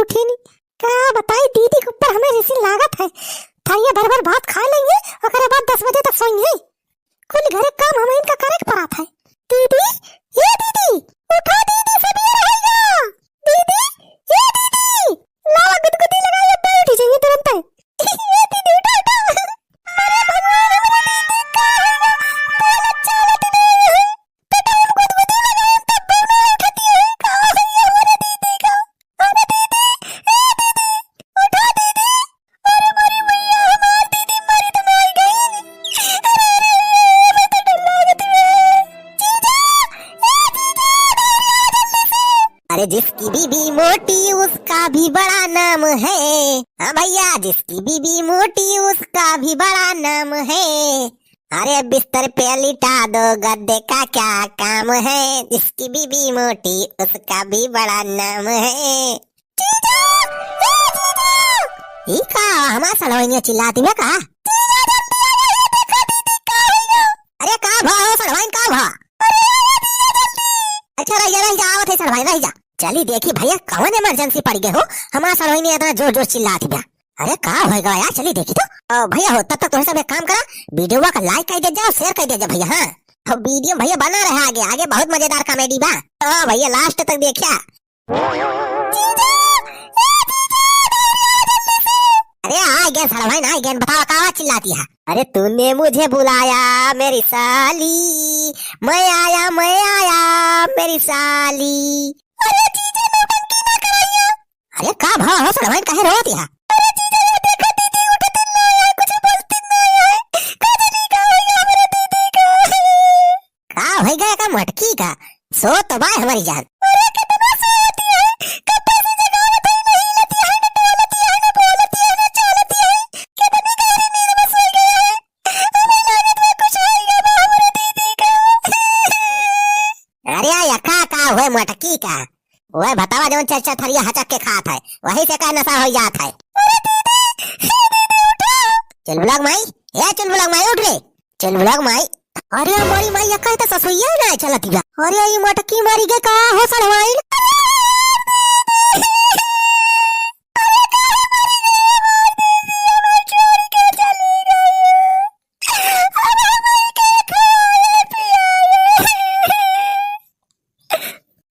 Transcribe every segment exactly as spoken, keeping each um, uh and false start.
उठी नहीं। का बताई, दीदी के ऊपर हमें रिसी लागत है। थरिया भर भर भात खाए लेंगे, ओकरे बाद दस बजे तक सोएंगे। कुल घरे काम हम इनका करे के पड़त है। दीदी, ए दीदी, उठो दीदी, सबेर होइगा। दीदी, ए दीदी, लावा गुदगुदी लगाई, अब उठी जाइए तुरंत। ए दीदी, उठो, उठो। अरे भगवान, हमारे दीदी का होइगा? बोल, अच्छा लग रही है। तो हम गुदगुदी लगाए, तब भी नहीं उठती है। का होइगा हमारे दीदी का? अरे दीदी, ए दीदी, उठो दीदी। अरे मोरी मैया, हमार दीदी मरी तो मर गई। अरे, अरे, अरे, हमें तो डर लागत बा। जीजा, ए जीजा, दौड़ा जल्दी से। अरे जिसकी बीबी मोटी उसका भी बड़ा नाम है। हाँ भैया, जिसकी बीबी मोटी उसका भी बड़ा नाम है। अरे बिस्तर पे लिटा दो गद्दे का क्या काम है, जिसकी बीबी मोटी उसका भी बड़ा नाम है। जीजा, ए जीजा। ई का हमार सड़वइनिया चिल्लाती बा का? जीजा जल्दी आ जाइए, देखो दीदी का होइगा। अरे का भा हो सड़वाइन, का भा? अरे आ जीजा जल्दी। अच्छा रह जा, रह जा, आवत है सड़वाइन, रह जा। चली देखी भैया कौन इमरजेंसी पड़ गए हो, हमार सड़वइनिया इतना जोर जोर चिल्लाती बा। अरे का होइगा यार, चली देखी तो। ओ भैया हो, तब तक तुम सब एक काम करा, वीडियो का लाइक कर दे जाओ, शेयर कर दे जाओ भैया। हाँ, और वीडियो भैया बना रहे आगे, आगे बहुत मजेदार कॉमेडी बा। तो भैया लास्ट तक देखिया। जीजा, ए जीजा, दौड़ा जल्दी से। अरे आ गया सड़वाइन, आ गया, बताओ का आवाज चिल्लाती है? अरे तूने मुझे बुलाया मेरी साली, मैं आया, मैं आया मेरी साली। अरे जीजा नौटंकी ना कराइए। अरे का भा हो सड़वाइन, काहे रोवत है? अरे जीजा, ये देखो दीदी उठती नहीं है, कुछ बोलती नहीं है। का जाने का होइगा हमारे दीदी का? का होइगा का मटकी का? सो तो बाय हमारी जान। अरे कितना सोती है, कब से जगावत है, नहीं लेती है, न टोलती है, न बोलती है, न चालती है। कितनी गहरी नींद में सोई गया है। हमें लागत बा कुछ होइगा बा हमारे दीदी का। अरे या का, का हुए मटकी का? वह बतावा जौन चार चार थरिया हचक के खात है, वही से का नशा हो जात है। अरे दीदी, हे दीदी उठो। चुलबुलक माई, ए चुलबुलक माई उठ रे। चुलबुलक माई। अरे हमारी माई, या कहे तो ससुइया ना चलती बा। अरे ई मटकी मारी गए का हो सड़वाइन?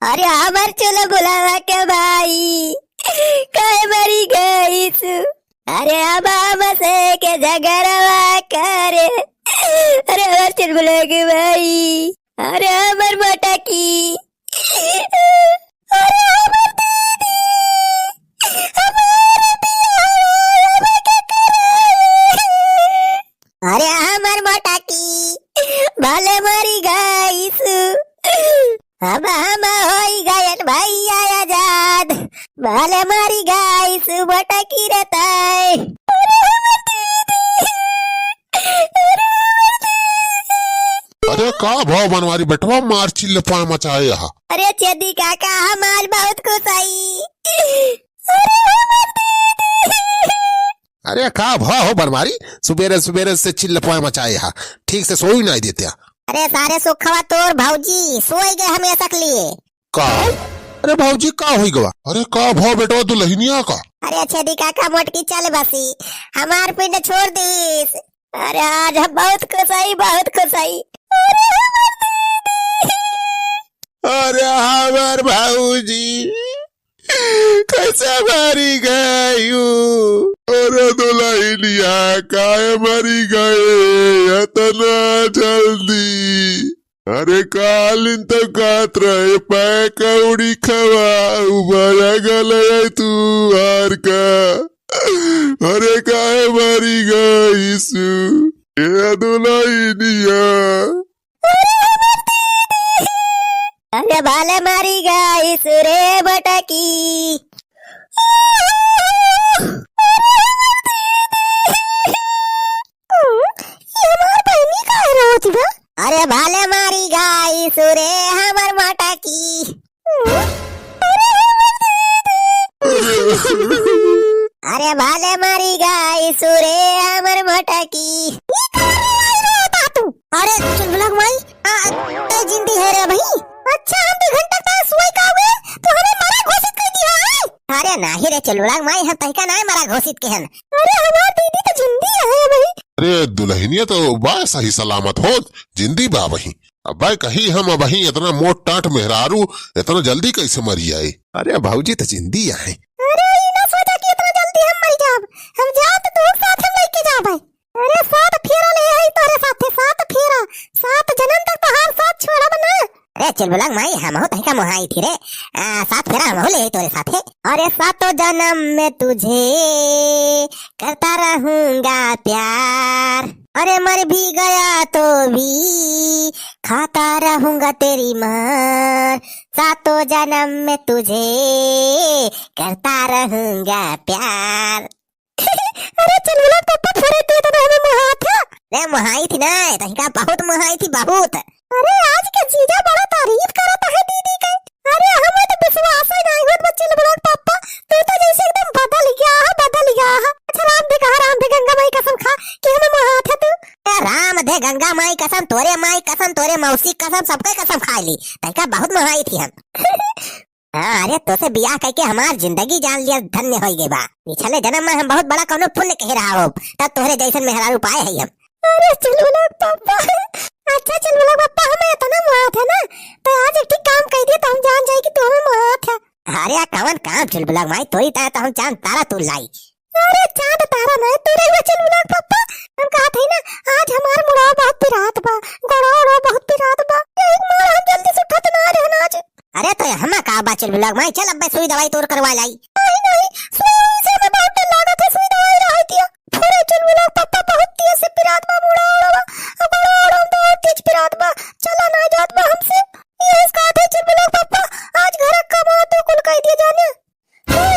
अरे हमर चुलबुलवा के भाई, काहे मरी गइसु? अरे अब हमसे के झगड़वा करे। अरे हमर चुलबुलवा के भाई, अरे हमर मटकी। अरे हमर दीदी, हमार बियाह अब के कराई। अरे हमर मटकी, भले मरी गइसु, अब हम होई गयन भैया आजाद, भले मरी गइसु मटकी रे ताई। अरे हमर दीदी, अरे हमर दीदी। अरे का भा बनवारी बेटवा, मार चिल्लपाए मचाए हा। अरे छेदी काका, हम आज बहुत खुश हई। अरे हमर दीदी। अरे का भा हो बनवारी, सुबेरे सुबेरे से चिल्लपाए मचाए हा, ठीक से सोई नाहीं देत्या। अरे सारे सुखवा तोर भौजी, सोई गए हमेशा के लिए। का? अरे भौजी का होई गवा? अरे का भा बेटवा दुलहिनिया का? अरे छेदी काका मोटकी चल बसी, हमार पिंड छोड़ दीस। अरे आज हम बहुत खुश हई, बहुत खुश हई। अरे हमर दीदी। अरे हमर भौजी, कैसे मरी गयू? अरे दुलहिनिया, काहे मरी गए इतना जल्दी? अरे कालिन तो कहत रहे, पै कौड़ी खवाऊ, बड़ा गले तू आर का। अरे काहे मरी गइसु, ए दुलहिनिया? अरे भले मरी गइसु रे मटकी। हम्म, ये हमार बहिनी काहे रोवत बा? अरे भले मरी गइसु रे हमर मटकी। हम्म, अरे हमर दीदी। अरे भले मरी गइसु रे हमर मटकी। ये का रे आई रे बातू? अरे चुलबुलक माई, आ, तै जिंदी है रे भाई? अच्छा, हम दो घंटा तक सोई का हुए, तो हमें मरा घोषित कर दिया है? अरे नाही रे चुलबुला क माई, हम तहिका नाही मरा घोषित के हन। अरे हमार दीदी तो जिंदी है भाई। अरे दुलहिनिया तो बा सही सलामत हो, जिंदी बा वही। अबे कही हम अबही इतना मोट टाट मेहरारू इतना जल्दी कैसे मरी जाए? अरे भौजी तो जिंदी आहे। अरे ई ना सोचा कि इतना जल्दी हम मरी जाब, हम जाब तो तोर साथ हम लेके जाब है। अरे सात फेरा ले आई तोरे साथे, सात फेरा, सात जन्म तक तोहार साथ छोड़ब ना। अरे चुलबुला क माई, हमहू तहिका मोहाई थी रे। आ, सात फेरा हमहू ले आई तोरे साथे। अरे सातों जन्म में तुझे करता रहूंगा प्यार, अरे मर भी गया तो भी खाता रहूंगा तेरी मार, सातों जन्म में तुझे करता रहूंगा प्यार। अरे चुलबुला क पप्पा फुरे दे तो हमें मोहात है। रे मोहाई थी ना, तहिका बहुत मोहाई थी, बहुत। अरे आज के जीजा बड़ा तारीफ करत है दीदी के। अरे हमें तो विश्वास ही नाही होत बा चुलबुला क पप्पा, तू तो जैसे एकदम बदल गया है, बदल गया है। अच्छा राम दे कहा, राम दे गंगा माई कसम खा कि हमें मोहात है तू। ए राम दे गंगा माई कसम, तोरे माई कसम, तोरे मौसी कसम, सबके कसम खाई ली, तहिका बहुत मोहाई थी हम। हाँ, अरे तोसे बियाह कइके हमार जिंदगी जान लिया धन्य होइ गए बा। पिछले जन्म में हम बहुत बड़ा कौनो पुण्य कहे रहा हो, तब तोहरे जैसन मेहरारू पाए है हम। अरे चुलबुला क पप्पा, अच्छा चुलबुला क पप्पा हमें इतना मोहात है ना, तो आज एक ठीक काम कह दिया तो हम जान जाए कि तू हमें मोहात है। अरे आ कवन काम चुलबुला क माई, तोरी तरह तो हम चांद तारा तू लाई। अरे चांद तारा ना, तू रे चुलबुला क पप्पा, हम कहा थे ना आज हमार मुड़वा बहुत पिरात बा, गोड़वा ओड़वा बहुत पिरात बा, यही मार हम जल्दी से उठत ना रहन आज। अरे तो हमा का बा चुलबुला क माई, चल अब्बे सुई दवाई तोर करवा लाई। नहीं, नहीं, सुई उई से हमें बहुत डर लागत है, सुई दवाई रहा दिया। अरे चुलबुला क पप्पा बहुत तेज से पिरात बा, मुड़ा उड़ा बा, गोड़ा उड़ा बहुत तेज पिरात बा, चला ना जात बा हमसे। ये इसका थे चुलबुला क पप्पा, आज घर का कमा तो कुल कह दिया जाने। हे,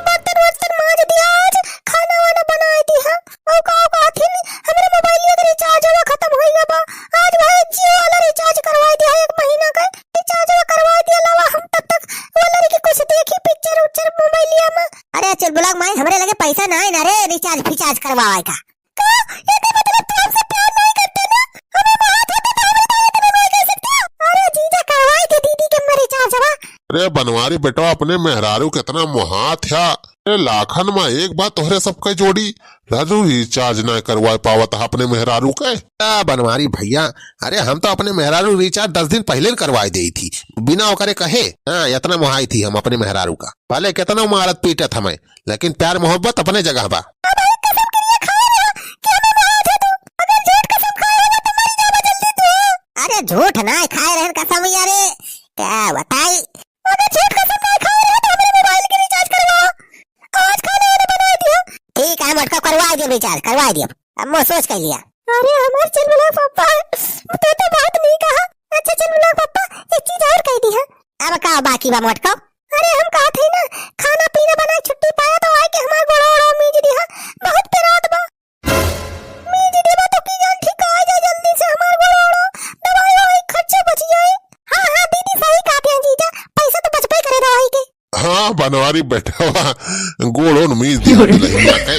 बर्तन वर्तन माज दिया आज, खाना वाना बनाए दिया। और का, का थिन, हमरे मोबाइलिया के रिचार्ज हुआ खत्म होइ गया बा। आज भाई जियो वाला रिचार्ज करवाए दिया एक महीना का। रिचार्ज करवा दिया लावा, हम तब तक वो लड़की कुछ देखी पिक्चर उच्चर मोबाइलिया में। अरे चुलबुला क माई, हमरे लगे पैसा ना है ना रे रिचार्ज फिचार्ज करवावे का। का? एकर मतलब तू हमसे प्यार नहीं करते ना? हमें मोहात होता तो हमरे दाई इतने नहीं कर सकते। अरे जीजा करवाई दे दीदी के हमरे रिचार्ज हवा। अरे बनवारी बेटवा, अपने मेहरारू कितना मोहात है। अरे लाखन में एक बात तोहरे सबके जोड़ी, राजू रिचार्ज ना करवा पावत है अपने मेहरारू के। आ, बनवारी भैया, अरे हम तो अपने मेहरारू रिचार्ज दस दिन पहिले करवाए देई थी, बिना ओकरे कहे। हाँ, इतना मोहाई थी हम अपने मेहरारू का। भले कितना मारत पीटत हमें, लेकिन प्यार मोहब्बत अपने जगह बा। अब एक कसम किरिया खाए रहा कि हमें मारा था तू। अगर झूठ कसम खाए हो तो मरी जाबा जल्दी तू। अरे झूठ ना खाए रहन कसम यारे, क्या बताई। अगर झूठ कसम ना खाए रहा तो हमरे मोबाइल के रिचार्ज करवाओ। आज खाना वाना बनाए दिया। ठीक है मोटका, करवाए दिया रिचार्ज, करवाए दिया। अब मैं सोच कर लिया। अरे हमार चुलबुला क पप्पा, तू तो बहुत नहीं कहा। अच्छा चुलबुला क पप्पा, एक चीज और कह दी है। अब का बाकी बा मोटका? अरे हम कहा थे ना, खाना पीना बनाए छुट्टी पाया तो आए के हमार गोड़ा ओड़ा मीज दिया, बहुत पिरात बा। मीज देबा तो की जान ठीक आ जाए जल्दी से हमार गोड़ा ओड़ा, दवाई ववाई खर्चा बच जाए। हाँ हाँ दीदी सही कहा थे जीजा, पैसा तो बचबे करे दवाई के। हाँ बनवारी बेटवा, गोड़ों मीज दिया दुलहिनिया के।